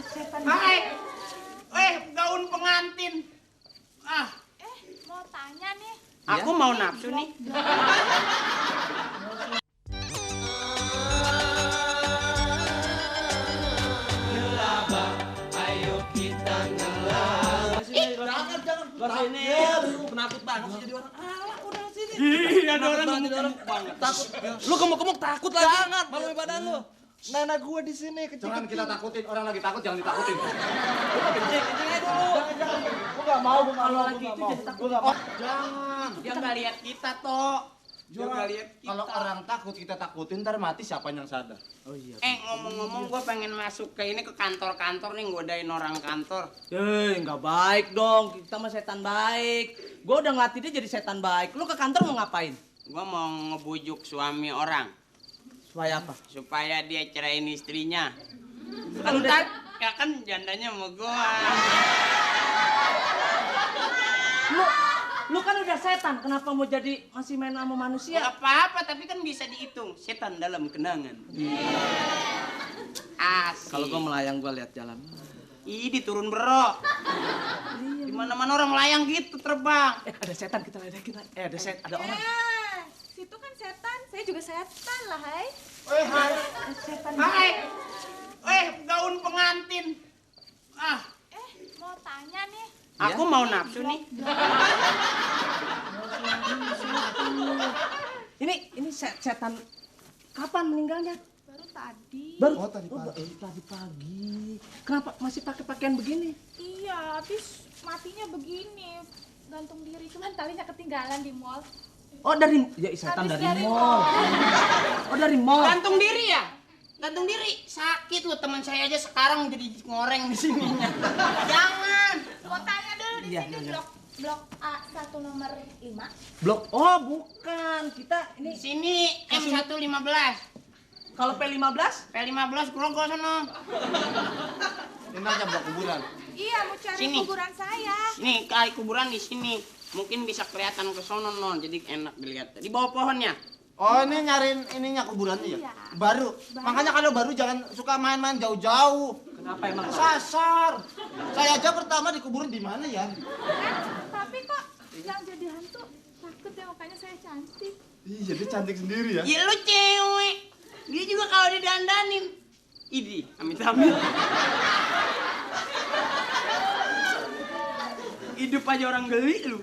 Hai, gaun pengantin. Mau tanya nih. Aku mau nafsu nih. Ayo kita ngelabah. Jangan sini. Penakut banget sih jadi orang. Udah sini. Iya, ada orang banget. Takut. Lu gemuk-gemuk takut lagi. Jangan, malu badan lu. Nenek gua di sini kecil. Jangan kita takutin, orang lagi takut jangan ditakutin. Kencing aja dulu. Gua enggak mau, Kalau lagi itu jadi takut. Jangan. Dia nggak lihat kita, Tok. Dia nggak lihat kita. Kalau orang takut kita takutin, ntar mati siapa yang sadar? Oh iya. Ngomong-ngomong, gue pengen masuk ke ini ke kantor-kantor nih, godain orang kantor. Nggak baik dong. Kita mah setan baik. Gua udah ngelatih dia jadi setan baik. Lu ke kantor mau ngapain? Gue mau ngebujuk suami orang Supaya apa? supaya dia ceraiin istrinya. Kan udah Ya kan jandanya sama gue. lu kan udah setan, kenapa mau jadi masih main sama manusia? Gak apa-apa, tapi kan bisa dihitung. Setan dalam kenangan. Asik. Kalau gua melayang gua lihat jalan. Ih, turun bro. Di mana-mana orang melayang gitu terbang. Ada setan kita ledekin. Ada orang. Situ kan setan. Saya juga setan lah, hai. Hai. Setan. Hai. Gaun pengantin. Mau tanya nih. Aku mau nafsu nih. Ini setan kapan meninggalnya? Baru tadi. Oh, tadi pagi. Tadi pagi. Kenapa masih pakai pakaian begini? Iya, habis matinya begini. Gantung diri. Cuman talinya ketinggalan di mall. Oh, setan Habis dari dari mall. Oh, dari mall. Gantung diri ya? Gantung diri. Sakit loh, teman saya aja sekarang jadi ngoreng di sini. Jangan. Mau tanya dulu di Iya, sini iya. blok A1 nomor 5. Blok. Oh, bukan. Kita Di ini sini M115. kalau P15 P15 Grogol sono. Ini aja blok kuburan. Iya, mau cari Sini. kuburan saya. Nih, kali kuburan di sini. Mungkin bisa kelihatan ke sono non, jadi enak dilihat. Di bawah pohonnya. Oh, ini nyariin ininya kuburannya ya? Iya. Baru. Makanya kalau baru jangan suka main-main jauh-jauh. kenapa emang? Sasar. Saya aja pertama di kuburan di mana ya? Tapi kok yang jadi hantu takut ya, makanya saya cantik. Iya, dia cantik sendiri ya. Ya lu cewek. Dia juga kalau didandanin. Idi, amit-amit. Hidup aja orang geli lu.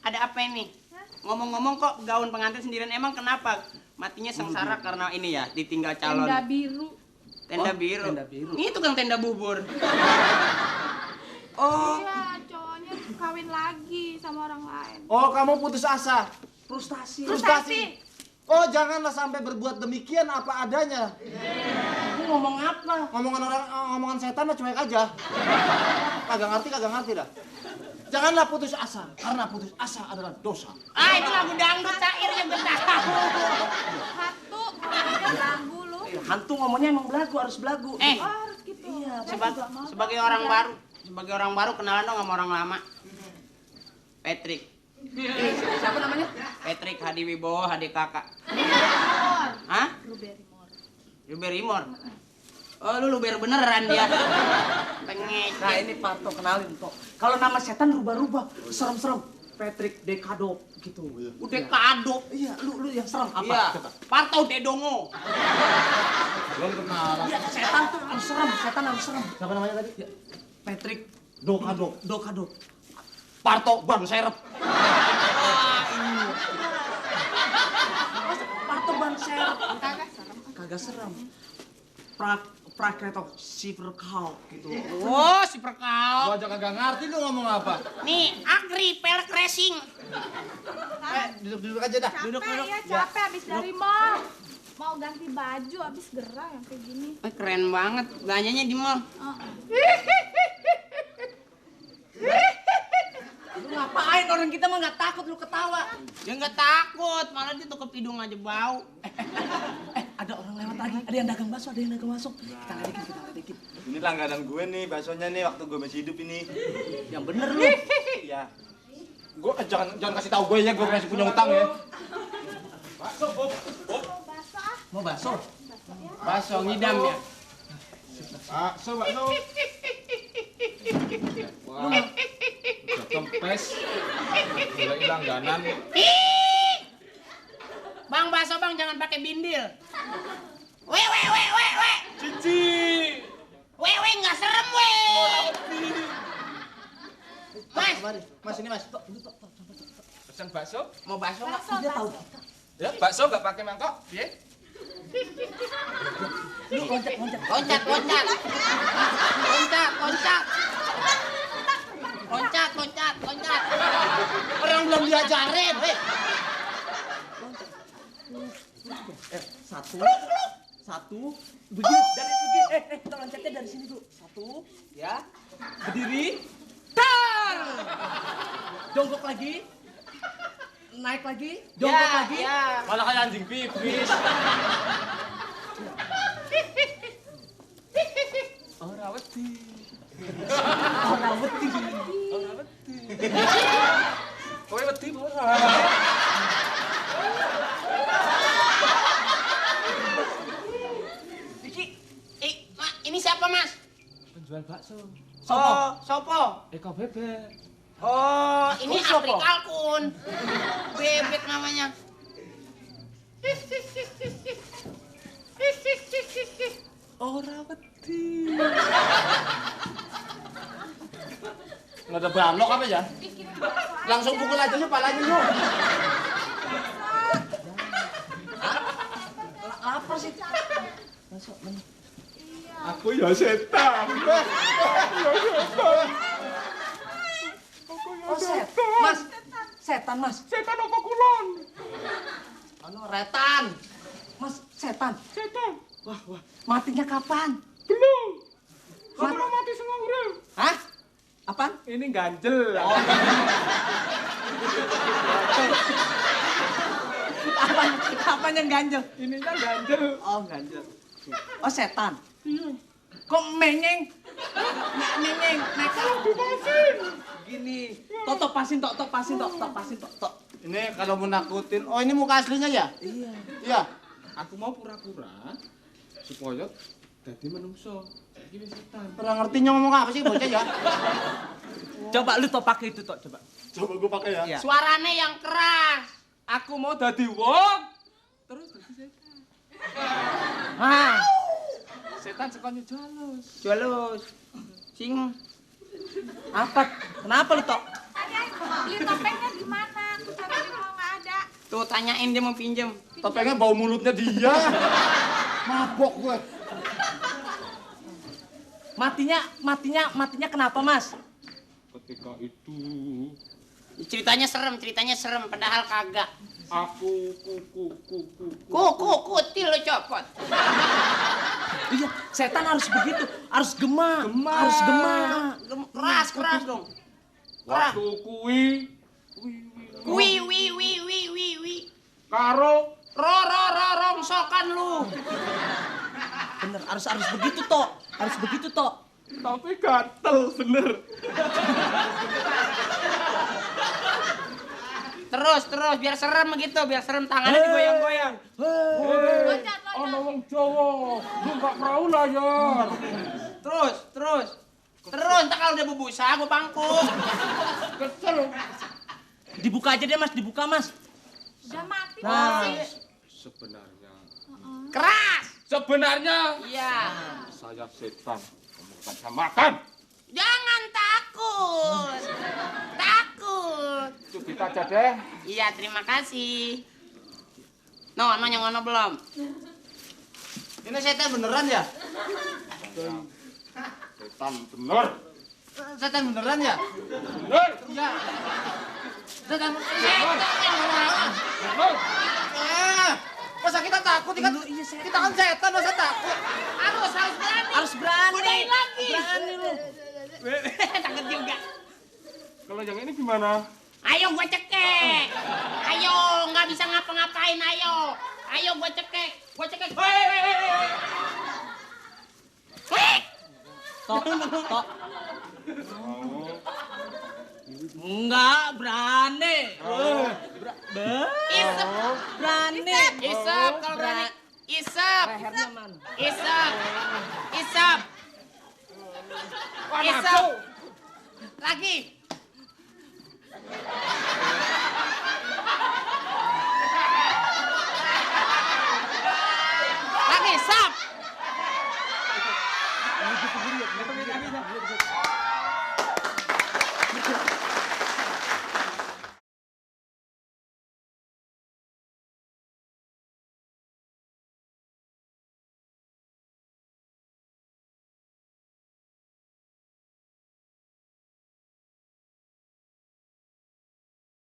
Ada apa ini? Ngomong-ngomong kok gaun pengantin sendirian, emang kenapa? Matinya sengsara karena ini ya, ditinggal calon. Tenda biru. Tenda Oh, biru. tenda biru. Ini tukang tenda bubur. Iya, cowoknya kawin lagi sama orang lain. Oh, kamu putus asa. Frustasi. Frustasi. Oh, janganlah sampai berbuat demikian apa adanya. Lu ngomong apa? Ngomongan setan mah cuek aja. Kagak ngerti dah. Janganlah putus asa, karena putus asa adalah dosa. Itu lagu dangdut cair yang gue tahu. Hantu, ngomongnya lagu lu. Hantu ngomongnya emang belagu, harus belagu. Oh, harus gitu. Iya, Sebagai orang baru kenalan dong sama orang lama. Patrick. Siapa namanya? Patrick Hadi Wibowo, adik kakak. Hah? Luber Imor. Oh, lu luber beneran dia. Pengecek. Nah, ini Parto, kenalin Tok. Kalau nama setan rubah-rubah, serem-serem. Patrick Dekado gitu. Udah kado. Iya, lu yang serem apa? Iya. Coba. Parto Dedongo. Belum kenal. Iya, setan tuh harus serem, setan harus serem. Siapa namanya tadi? Ya, Patrick Dokado. Parto Bang Serep. Parto Banser. Kagak serem. Praketok Siperkau gitu. Oh, si perkau. Gua aja kagak ngerti lu ngomong apa. Nih, Agri pelek racing. Duduk aja dah. Duduk. Ya, capek habis dari mall. Mau ganti baju habis gerah yang kayak gini. Keren banget. Belanjanya di mall. Lu ngapain, orang kita mah nggak takut lu ketawa. Dia nggak takut, malah dia tuh ke hidung aja bau. Ada orang lewat lagi, ada yang dagang bakso, Kita ledekin. Ini langganan gue nih, baksonya nih waktu gue masih hidup ini. Yang bener lu. Iya. Gue jangan kasih tahu gue ya, gue masih punya utang ya. Bakso ah. Mau bakso? Bakso ngidam ya. Bakso, bakso. Wah, udah kempes. Udah langganan. Bang, bakso bang, jangan pakai bindil. We. Cici. We, nggak serem we. Mas ini mas. Pesan bakso? Mau bakso nggak? Dia tahu. Ya, bakso nggak pakai mangkok, piye? Loncat. Orang belum diajarin, weh. Satu, begini, dari begini, kita loncatnya dari sini dulu. Satu, ya, berdiri, dar, jongkok lagi, naik lagi, jongkok lagi. Malah kayak anjing pipis. Ora wedi. Kowe wedi ora? Ini siapa mas? Penjual bakso. Sopo? Eko Bebek. Oh, ini Sopo? Afri Kalkun. Bebek namanya. Ora wedi. Nggak ada balok apa ya? Langsung pukul aja yuk palanya yuk. Lapar sih. Aku ya setan. Oh, Mas. Setan, Mas. Setan apa kulon? Anu retan. Mas, setan. Wah. Matinya kapan? Belum. Mat- Kamu mati semua urip. Hah? Apaan? Ini ganjel. Apaan yang ganjel? Ininya ganjel. Oh, ganjel. Oh, setan. Kok mengeng? Mengeng, mereka. Gini. Tok pasin. Ini kalau menakutin. Oh ini muka aslinya ya? Iya. Iya. Aku mau pura-pura supaya dadi menungso. Iki wis setan. Pernah ngerti ngomong apa sih bocah ya? Coba lu pakai itu coba. Coba gue pakai ya. Iya. Suaranya yang keras. Aku mau dadi wong. Terus dadi setan. Ah, Setan sekonyo jalus. Jualus. Sing. apa? Kenapa lu tok? Beli topengnya di mana? Aku cari di mall nggak ada. Tuh tanyain dia mau pinjem. Topengnya bau mulutnya dia. Mabok gue. Matinya kenapa, Mas? Ketika itu Ceritanya serem, padahal kagak. aku Kutil lo copot. Iya, setan harus begitu, harus gema. Keras dong. waktu kuwi Wi. karo Rongsokan lu. Bener, harus begitu tok. Harus begitu tok. tapi gatel bener. Terus biar serem begitu, biar serem tangannya digoyang-goyang. Loncat. Ana wong Jawa, lu gak perahu layar. Terus. Ntar kalau udah bubusa gua pangku. Kesel. Dibuka aja deh, Mas, Mas. Udah mati Nah. sih. Sebenarnya Keras. Iya. saya setan. Kamu akan saya makan. Jangan takut. Itu kita aja deh. Iya, terima kasih. Nyono belum? Ini setan beneran ya? Setan bener. Setan beneran ya? Bener. Iya. Setan Bener. masa kita takut? Kita kan setan, masa takut? Harus berani. Godain lagi. Berani lu. Takut juga. Kalau yang ini gimana? Ayo gua cekek. Ayo, nggak bisa ngapa-ngapain, ayo. Ayo gua cekek. Hei! Tok. Enggak berani. Isep. Berani. Isep kalau berani. Isep. Lehernya man. Isep. Lagi stop. Lagi. Lagi stop.